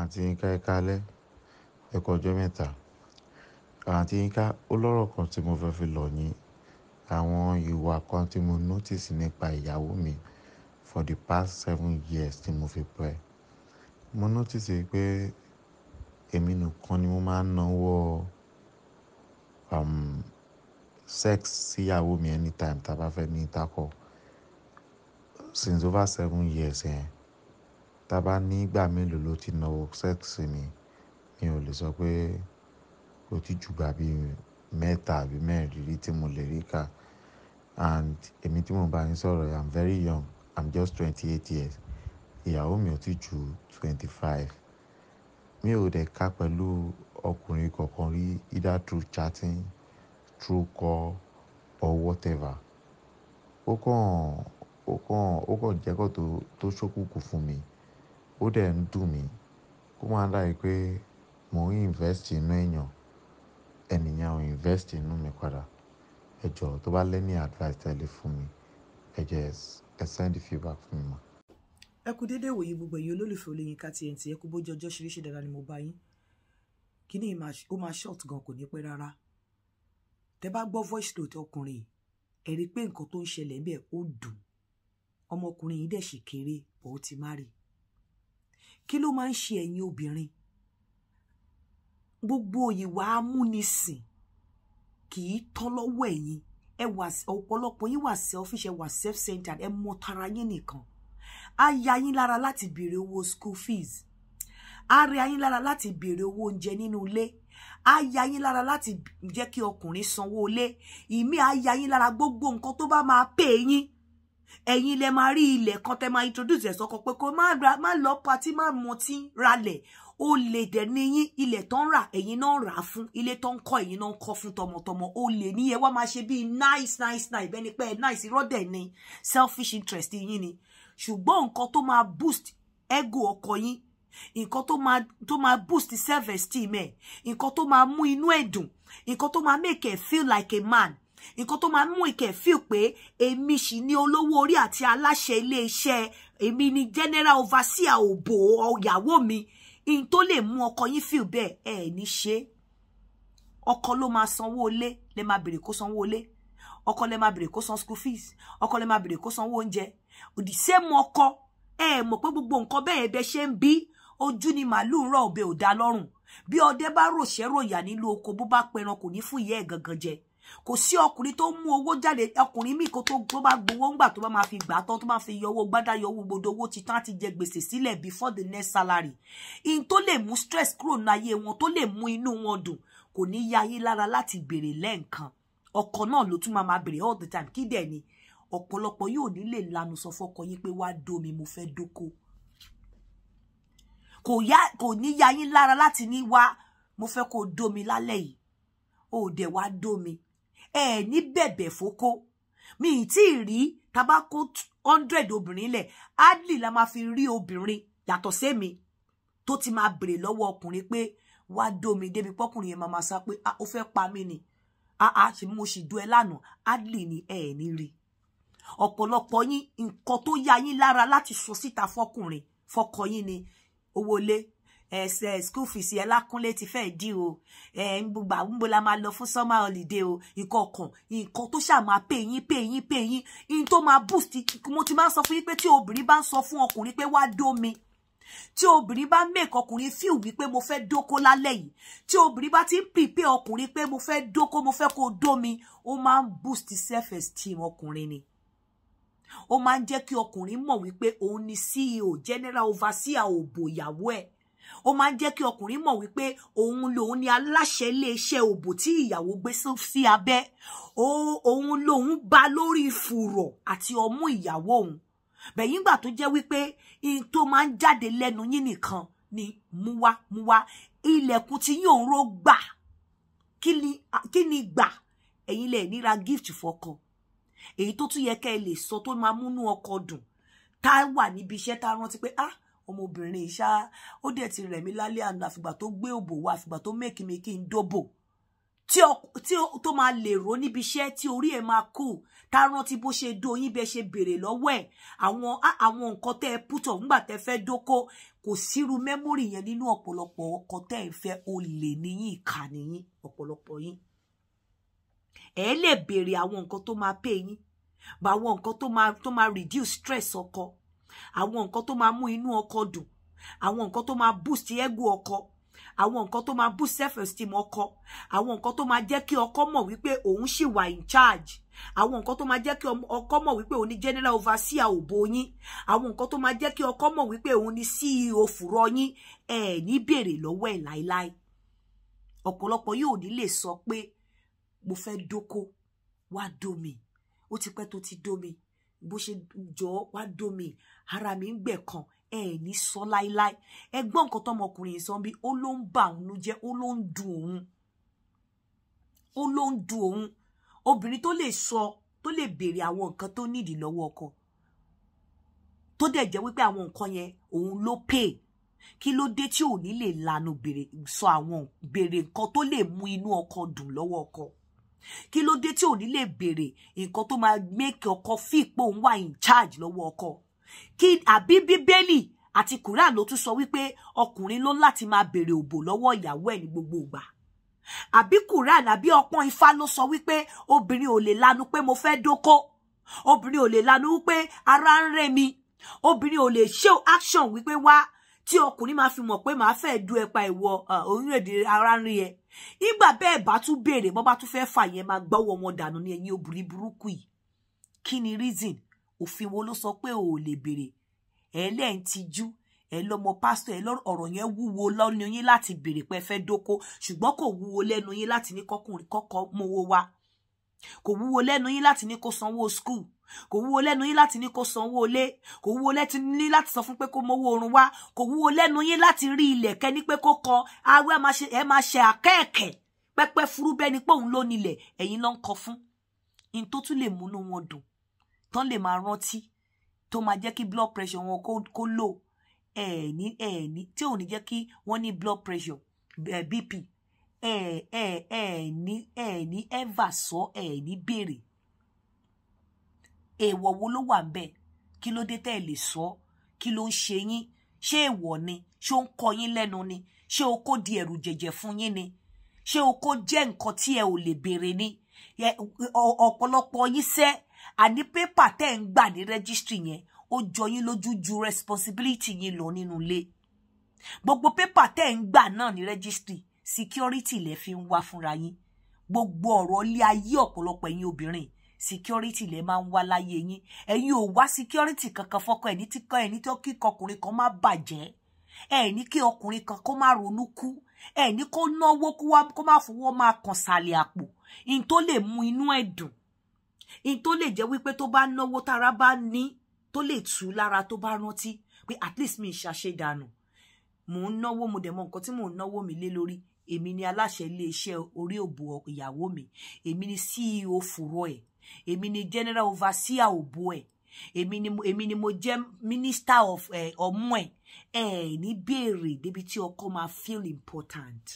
Àǹtí Yinka, ẹ káalẹ́. Ẹ kú ọjọ́ mẹ́ta. Àǹtí Yinka, ó lọ́rọ̀ kan tí mo fẹ́ fi lọ̀ yín. Àwọn ìwà kan tí mo notice nípa ìyàwó mi for the past 7 years tí mo fi pẹ́. Mo notice pé èmi nìkan ni mo máa ń náwọ́ sex sí ìyàwó mi anytime tí a bá fẹ́ ní intercourse. Since over 7 years yẹn, tí a bá ní ìgbà mélòó ló ti náwọ́ sex sí mi, mi ò lè sọ pé kò tí ju ìgbà bí mẹ́ta àbí mẹ́rin rí tí mo lè rí ká. And èmi tí mò ń bá yín sọ̀rọ̀, I'm very young. I'm just 28 years. Ìyàwó mi ò tí ju 25. Mi ò dẹ̀ ká pẹ̀lú ọkùnrin kankan rí, either through chatting, through call or whatever. Ó kàn jẹ́ nǹkan tó ṣókùnkùn fún mi. Ó dẹ̀ ń dùn mí. Ó máa ń dà bí pé mò ń invest nínú èèyàn, ènìyàn ò invest nínú mi padà. Ẹ jọ̀ọ́, tó bá lẹ́ní advice tí ẹ lè fún mi, ẹ jẹ́ ẹ send feedback fún mi mà. Ẹ kú déédéé wòye, gbogbo ẹ̀yin olólùfẹ́ Olóyinka TNT. Ẹ kú bójú ọjọ́ ṣeréṣe. Dáadáa ni mo bá yín. Kíní ó máa short gan, kò ní pẹ́ rárá. Tẹ bá gbọ́ voice note ọkùnrin, ẹ rí i pé nǹkan tó ń ṣẹlẹ̀ ńbẹ̀ ó dùn ọmọkùnrin yìí. Dẹ̀ sì kéré bọ̀, ó ti marry. Kí ló máa ń ṣe ẹ̀yin obìnrin? Gbogbo ìwà amúnisìn kì í tán lọ́wọ́ ẹ̀yin. Ẹ wà, ọ̀pọ̀lọpọ̀ yín wà selfish, ẹ wà self-centered, ẹ mọ tara yín nìkan. Á ya yín lára láti béèrè owó school fees, á rẹ yín lára láti béèrè owó oúnjẹ nínú ilé, á ya yín lára láti jẹ́ kí ọkùnrin sanwó ilé ìmí, á ya yín lára gbogbo nǹkan tó bá máa pè yín. Ẹ̀yin lẹ máa rí ilẹ̀ kan tẹ máa introduce ẹ̀ sọ́kọ pé kó má má lọ party, má mutí, ralẹ̀. Ó lè dẹ̀ ní yín. Ilẹ̀ tó ń rà, ẹ̀yin náà ń rà á fún. Ilé tó ń kọ́, ẹ̀yin náà ń kọ́ fún tọmọtọmọ. Ó lè ní ẹ wá máa ṣe bíi nice, nice, nice, bẹ́ẹ̀ ni pé nice. Irọ́ dẹ̀ ni, selfish interest yín ni. Ṣùgbọ́n nǹkan tó máa boost ego ọkọ yín, nǹkan tó máa boost self esteem ẹ̀, nǹkan tó máa mú inú ẹ̀ dùn, nǹkan tó máa make ẹ feel like a man, nǹkan tó máa mú ìkẹ́ feel pé èmi sì ní olówó orí àti aláṣẹ ilé iṣẹ́, èmi ni general overseer òbò ìyàwó mi, in tó lè mú ọkọ yín feel bẹ́ẹ̀, ẹ ní ṣe. Ọkọ ló máa sanwó ilé, lè máa bèrè kó sanwó ilé. Ọkọ lè máa bèrè kó san school fees. Ọkọ lè máa bèrè kó sanwó oúnjẹ. Òdì sẹ́mu ọkọ, ẹ mọ̀ pé gbogbo nǹkan bẹ́ẹ̀ bẹ́ ṣe ń bí ojú ni màálù ń rọ̀, ọ̀bẹ ò dá lọ́rùn. Bí ọdẹ bá ròṣẹ́ ròyà nílùú oko, bó bá pẹran, kò ní fún ìyá ẹ̀ gangan jẹ. Kò sí ọkùnrin tó mú owó jáde. Ọkùnrin míì, kó tó bá gbowó, ńgbà tó bá máa fi gbà tán, tó máa fi yọ owó gbádá, yọ owó gbogbo, owó ti tán, á ti jẹ gbèsè sílẹ̀ before the next salary. In tó lè mú stress kúrò ní ayé wọn, tó lè mú inú wọn dùn, kò ní yá yín lára láti béèrè lẹ́ǹkan. Ọkọ náà ló tún máa máa béèrè all the time. Kí dẹ̀ ni ọ̀pọ̀lọpọ̀ yóò ní lè lanu sọ fọ́kọ yín pé wá dómi, mo fẹ́ dóko? Kò yá, kò ní yá yín lára láti ní wá, mo fẹ́ kó dómi lálẹ́ yìí, ó dẹ̀ wá dómi. Ẹ ní bẹ̀bẹ̀ fókó. Mi ì tí ì rí tabako 100 obìnrin lẹ̀, hardly la máa fi rí obìnrin yàtọ̀ sẹ́mi tó ti máa bèrè lọ́wọ́ ọkùnrin pé wá dómi, débi pọ́kùnrin yẹn máa máa sá pé ó fẹ́ pa mí ni, ah ah, ṣe mo sì dó ẹ lánàá? Hardly ni. Ẹ ní rí ọ̀pọ̀lọpọ̀ yín, nǹkan tó yá yín lára láti sọ síta fọkùnrin, fọkọ yín ni owó ilé, ẹsẹ school fees ẹ lákúnlé ti fẹ́ dí o, ẹ ń gbogbo àwọn la máa lọ fún summer holiday o, nǹkan kan, nǹkan tó ṣáà máa pay yín, pay yín, pay yín, in tó máa boost. Mo ti máa ń sọ fún yín pé tí obìnrin bá ń sọ fún ọkùnrin pé wá dó mi, tí obìnrin bá make ọkùnrin feel wípé mo fẹ́ dóko lálẹ́ yìí, tí obìnrin bá ti ń prepare ọkùnrin pé mo fẹ́ dóko, mo fẹ́ kó dó mi, ó máa ń boost self esteem ọkùnrin ni. Ó máa ń jẹ́ kí ọkùnrin mọ̀ wípé òun ni CEO, general overseer òbò ìyàwó ẹ̀. Ó máa ń jẹ́ kí ọkùnrin mọ̀ wípé òun lòun ni aláṣẹ iléeṣẹ́ òbò tí ìyàwó gbé sí abẹ́. Òun lòun bá lórí fùrọ̀ àti ọmú ìyàwó òun. Bẹ̀yìn gbà tó jẹ́ wípé in tó máa ń jáde lẹ́nu yín nìkan ni mú wá, mú wá, ilẹ̀kùn tí yín òun ró gbà. Kí ni gbà? Ẹ̀yin lè níra gift fọ́kọ, èyí tó tún yẹ kẹ́ ẹ lè sọ tó máa múnú ọkọ dùn, tá a wà níbi iṣẹ́, tá a rántí pé ah, ọmọbìnrin ìṣá, ó dẹ̀ ti rẹ̀ mí lálẹ́ àná, àfìgbà tó gbé òbò wá, àfìgbà tó make mi kí n dóbò. Tí tó máa lè rò níbi iṣẹ́, tí orí ẹ̀ máa kú, tá rántí bó ṣe dó yín, bẹ́ ṣe béèrè lọ́wọ́ ẹ̀, àwọn nǹkan tẹ́ ẹ put up nígbà tẹ́ fẹ́ dóko. Kò sírú memory yẹn nínú ọ̀pọ̀lọpọ̀ ọkọ tẹ́ ẹ fẹ́. Olè níyìn, ìkà níyìn, ọ̀pọ̀lọpọ̀ yín. Ẹ lè béèrè àwọn nǹkan tó máa pay yín, bá àwọn nǹkan tó máa reduce stress ọkọ, àwọn nǹkan tó máa mú inú ọkọ dùn, àwọn nǹkan tó máa boost ego ọkọ, àwọn nǹkan tó máa boost self esteem ọkọ, àwọn nǹkan tó máa jẹ́ kí ọkọ mọ̀ wípé òun ṣì wà in charge, àwọn nǹkan tó máa jẹ́ kí ọkọ mọ̀ wípé òun ni general overseer òbò yín, àwọn nǹkan tó máa jẹ́ kí ọkọ mọ̀ wípé òun ni CEO fùrọ̀ yín. Ẹ ní béèrè lọ́wọ́ ẹ̀ láíláí. Ọ̀pọ̀lọpọ̀ yóò ní lè sọ pé mo fẹ́ dóko, wá dó mi, ó ti pẹ́ tó ti dó mi, bó ṣe jọ, wá dó mi, ara mi ń gbẹ̀ kan. Ẹ ní sọ láíláí. Ẹ gbọ́ nǹkan tọmọkùnrin yìí sọ bí ó ló ń bà òun jẹ́, ó ló ń dùn òun, ó ló ń dùn òun. Obìnrin tó lè sọ, tó lè béèrè àwọn nǹkan tó nídìí lọ́wọ́ ọkọ, tó dẹ̀ jẹ́ wípé àwọn nǹkan yẹn òun ló pay, kí ló dé tí ò ní lè lanu béèrè, sọ àwọn béèrè nǹkan tó lè mú inú ọkọ dùn lọ́wọ́ ọkọ? Kí ló dé tí ò ní lè béèrè nǹkan tó máa make ọkọ feel pé òun wà in charge lọ́wọ́ ọkọ? Kí àbí Bíbélì àti Quran ló tún sọ wípé ọkùnrin ló láti máa béèrè òbò lọ́wọ́ ìyàwó ẹ̀ ní gbogbo ìgbà? Àbí Quran àbí ọpọ́n Ifá ló sọ wípé obìnrin ò lè lanu pé mo fẹ́ dóko, obìnrin ò lè lanu wípé ara ń rẹ̀ mi, obìnrin ò lè show action wípé wá, tí ọkùnrin máa fi mọ̀ pé màá fẹ́ du ẹpa ìwọ orílẹ̀-èdè, ara ń rí ẹ? Ìgbà bẹ́ẹ̀ bá tún béèrè, bọ́ bá tún fẹ́ fà yẹn, máa gbọ́wọ́ wọn dànù ní. Ẹ̀yin obìnrin burúkú yìí, kí ni reason? Òfin wo ló sọ pé o ò lè béèrè? Ẹ lẹ́ ń tijú, ẹ lọ́mọ pásítọ̀, ẹ lọ́rọ̀, ọ̀rọ̀ yẹn wúwo lọ́nu yín láti béèrè pé ẹ fẹ́ dóko, ṣùgbọ́n kò wúwo lẹ́nu yín láti ní kọkùnrin kọ́kọ́ mówó wá, kò wúwo lẹ́nu yín láti ní kó sanwó school, kò wúwo lẹ́nu yín láti ní kó sanwó ilé, kò wúwo lẹ́nu yín láti sọ fún pé kó mówó oorun wá, kò wúwo lẹ́nu yín láti rí ilẹ̀ kẹ́ni pé kó kọ awẹ́. Ẹ máa ṣe àkẹ́ẹ̀kẹ́ pẹ́pẹ́ fúrú bẹ́ẹ̀ ni pé òun ló nílẹ̀, ẹ̀yin ló ń kọ fún. In tó tún lè múnú wọn dùn, tán lè máa rántí, tó máa jẹ́ kí blood pressure wọn kó low, ẹ ní tí ò ní jẹ́ kí wọ́n ní blood pressure, BP, ẹ ẹ ẹ ní ẹ ní ever sọ, ẹ ní béèrè. Èèwọ̀ wo ló wà ń bẹ̀? Kí ló dé tẹ́ ẹ lè sọ? Kí ló ń ṣe yín? Ṣé èèwọ̀ ni? Ṣé ó ń kọ yín lẹ́nu ni? Ṣé o kó di ẹ̀rù jẹ̀jẹ̀ fún yín ni? Ṣé o kó jẹ́ nǹkan tí ẹ ò lè béèrè ni? Ọ̀pọ̀lọpọ̀ yín sẹ́, àní pépà tẹ́ ń gbà ní registry yẹn, ó jọ yín lójú ju responsibility yín lọ nínú ilé. Gbogbo pépà tẹ́ ń gbà náà ní registry, security lẹ fi ń wá fúnra yín. Gbogbo ọ̀rọ̀ ilé ayé ọ̀pọ̀lọpọ̀ ẹ̀yin obìnrin, security lẹ máa ń wá láyé yín. Ẹ̀yin ò wá security kankan fọ́kọ ẹ̀ ní tí kọ́ ẹ̀ ní tó kí ọkùnrin kan má bàjẹ́, ẹ̀ ní kí ọkùnrin kan kó má ronú kú, ẹ̀ ní kó náwó kó má fowó máa kàn sàlẹ̀ àpò. In tó lè mú inú ẹ̀ dùn, in tó lè jẹ́ wípé tó bá náwó, tára bá ní, tó lè tù lára, tó bá rántí pé at least mi ṣàṣedànù, mò ń náwó, mo dẹ̀ mọ nǹkan tí mò ń náwó mi lé lórí, èmi ni aláṣẹ iléeṣẹ́ orí òbò ìyàwó mi, èmi ni CEO fùrọ̀ ẹ̀, èmi ni general overseer òbò ẹ̀, èmi ni mo jẹ́ minister of ọmú ẹ̀, ẹ̀ ní béèrè débi tí ọkọ máa feel important.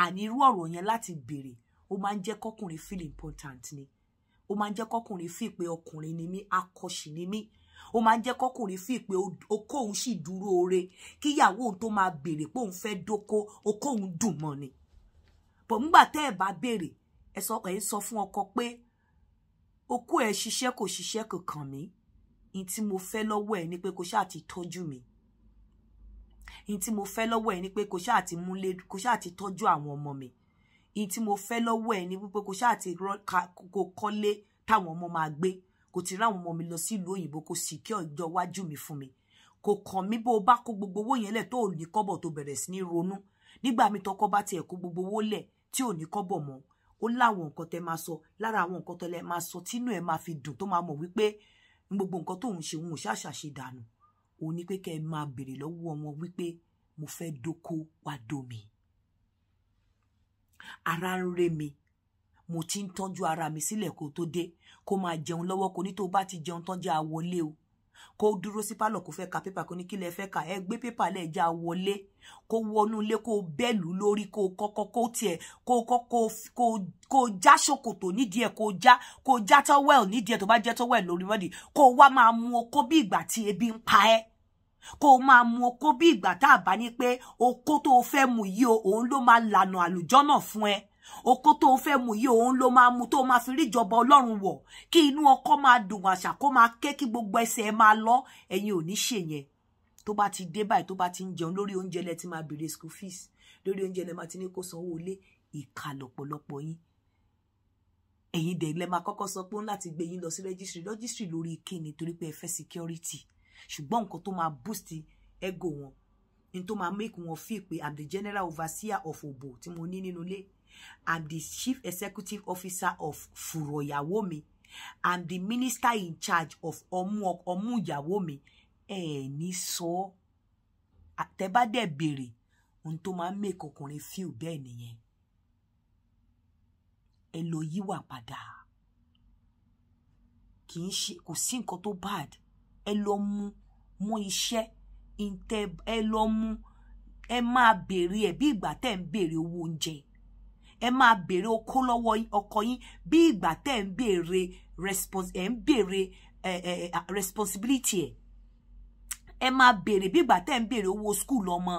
Àní irú ọ̀rọ̀ yẹn láti béèrè, ó máa ń jẹ́ kọ́kùnrin feel important ni. Ó máa ń jẹ́ kọ́kùnrin feel pé ọkùnrin ni mí, akọ̀ṣì ni mí. Ó máa ń jẹ́ kọ́kùnrin feel pé okó òun sì dúró ore, kíyàwó òun tó máa béèrè pé òun fẹ́ dóko, okó òun dùn mọ́ ni. Bọ̀ ńgbà tẹ́ ẹ̀ bá béèrè, ẹ sọ, ẹ sọ fún ọkọ pé okó ẹ̀ ṣiṣẹ́ kò ṣiṣẹ́, kò kàn mí. In tí mo fẹ́ lọ́wọ́ ẹ̀ ni pé kó ṣáà ti tọ́jú mi. In tí mo fẹ́ lọ́wọ́ ẹ̀ ni pé kó ṣáà ti múlé, kó ṣáà ti tọ́jú àwọn ọmọ mi. In tí mo fẹ́ lọ́wọ́ ẹ̀ ni wípé kó ṣáà ti kó kọ́lé táwọn ọmọ máa gbé, kó ti ráwọn ọmọ mi lọ sílùú òyìnbó, kó secure ìjọ iwájú mi fún mi. Kò kàn mí bó o bá kó gbogbo owó yẹn lẹ̀ tó ò ní kọ́bọ̀, tó bẹ̀rẹ̀ sí ní ronú. Nígbà mi tọkọ bá tiẹ̀ kó gbogbo owó lẹ̀ tí ò ní kọ́bọ̀ mọ́, ó láwọn nǹkan tẹ́ máa sọ, lára àwọn nǹkan tẹ́ máa sọ tínú ẹ̀ máa fi dùn, tó máa mọ̀ wípé gbogbo nǹkan tóun ṣe, òun ò ṣàṣàṣe dànù, òun ni pé kẹ́ ẹ máa béèrè lọ́wọ́ wọn wípé mo fẹ́ dóko, wá dómi, ara ń ré mi, mo ti ń tọ́jú ara mi sílẹ̀ kó tó dé. Kó máa jẹun lọ́wọ́, kó ní tó bá ti jẹun tán, jẹ́ àwọlé o. Kó dúró sí pálọ̀, kó fẹ́ ka pépà, kó ní kí lẹ fẹ́ kà, ẹ gbé pépà lẹ́ẹ̀já wọlé, kó wọnú ilé, kó bẹ́ẹ̀lú lórí, kó kọ́kọ́ kó tiẹ̀ kó kọ́kọ́ kó já ṣòkòtò nídìí ẹ̀, kó já towel nídìí ẹ̀, tó bá jẹ́ towel lórí mọ́dì, kó wá máa mu okó bí ìgbà tí ebi ń pa ẹ́, kó máa mu okó bí ìgbà tá a bá ní pé okó tó o fẹ́ mu yìí o, òun ló máa lànà àlùjọ́nà fún ẹ. Okó tó o fẹ́ mu yìí, òun ló máa mu tó máa fi rí ìjọba Ọlọ́run wọ̀, kí inú ọkọ máa dùn, àṣà kó máa ké, kí gbogbo ẹsẹ̀ ẹ máa lọ. Ẹ̀yin ò ní ṣe yẹn. Tó bá ti dé báyìí, tó bá ti ń jẹun, lórí oúnjẹ lẹ ti máa béèrè school fees, lórí oúnjẹ lẹ máa ti ní kó sanwó ilé. Ìkà lọ́pọ̀lọpọ̀ yín. Ẹ̀yin dẹ̀ lẹ máa kọ́kọ́ sọ pé ó ń láti gbé yín lọ sí registry. Registry lórí kíni? Torí pé ẹ fẹ́ security. Ṣùgbọ́n nǹkan tó máa boost ego wọn ní, tó máa make wọn feel pé I'm the general overseer of òbò tí mo ní nínú ilé, I'm the chief executive officer of fùrọ̀ ìyàwó mi, I'm the minister in charge of ọmú ọmú ìyàwó mi. Ẹ ní sọ ọ́, tẹ́ bá dẹ̀ béèrè, ohun tó máa ń make ọkùnrin feel bẹ́ẹ̀ nìyẹn. Ẹ lọ yíwà padà. Kì í ṣe kò sí nǹkan tó bad. Ẹ lọ mú mọ́ iṣẹ́ ntẹ, ẹ lọ mú, ẹ máa béèrè ẹ bí ìgbà tẹ́ ń béèrè owó oúnjẹ. Ẹ máa béèrè okó lọ́wọ́ ọkọ yín bí ìgbà tẹ́ ń béèrè ẹ ń béèrè responsibility ẹ. Ẹ máa béèrè bí ìgbà tẹ́ ń béèrè owó school ọmọ.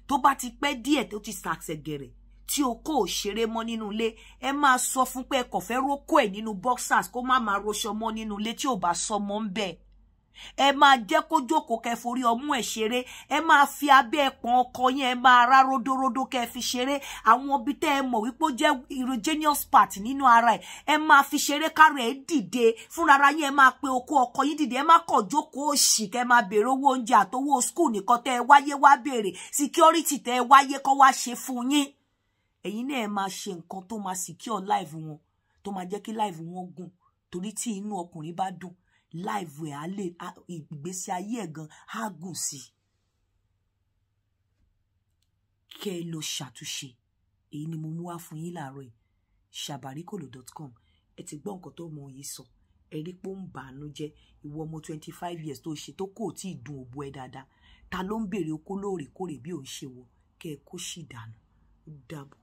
Tó bá ti pẹ́ díẹ̀, tó ti ṣàṣẹ̀gẹ̀rẹ̀, tí o kò ṣeré mọ́ nínú ilé, ẹ máa sọ fún pé ẹ kò fẹ́ rókó ẹ̀ nínú boxers, kó má máa roṣọ mọ́ nínú ilé tí ò bá sọ mọ́ ń bẹ̀. Ẹ máa jẹ́ kó jókòó, kẹ́ forí ọmú ẹ̀ ṣeré. Ẹ máa fi abẹ́ ẹpọ̀n ọkọ yẹn, ẹ máa rá ródóródó kẹ́ fi ṣeré. Àwọn ibi tẹ́ ẹ mọ̀ wípé ó jẹ́ erogenous part nínú ara ẹ̀, ẹ máa fi ṣeré kárẹ̀ ẹ̀ dìde fúnra yín. Ẹ máa pe okó ọkọ yín dìde. Ẹ má kàn jókòó òṣì, kẹ́ máa béèrè owó oúnjẹ àtowó school nìkan tẹ́ ẹ wáyé wá béèrè. Security tẹ́ ẹ wáyé kọ́ wá ṣe fún yín, ẹ̀yin náà ẹ máa ṣe nǹkan tó máa secure life wọn, tó máa jẹ́ kí life wọn gùn. Torí tí inú ọkùnrin bá dùn, life ẹ̀ á lè, ìgbésí ayé ẹ̀ gan á gùn sí i. Kẹ́ ẹ lọ ṣàtúnṣe. Èyí ni mo mú wá fún yín láàárọ̀ yìí. Sabarikolo.com. Ẹ ti gbọ́ nǹkan tó mọ yìí sọ. Ẹ rí pé ó ń bàánú jẹ́. Ìwọ ọmọ 25 years tó ṣe tó kò tí ì dùn òbò ẹ dáadáa, ta ló ń béèrè okó lóòrèkóòrè bí òun ṣe wọ? Kẹ́ ẹ kó sì dànù. Ó dàbọ̀.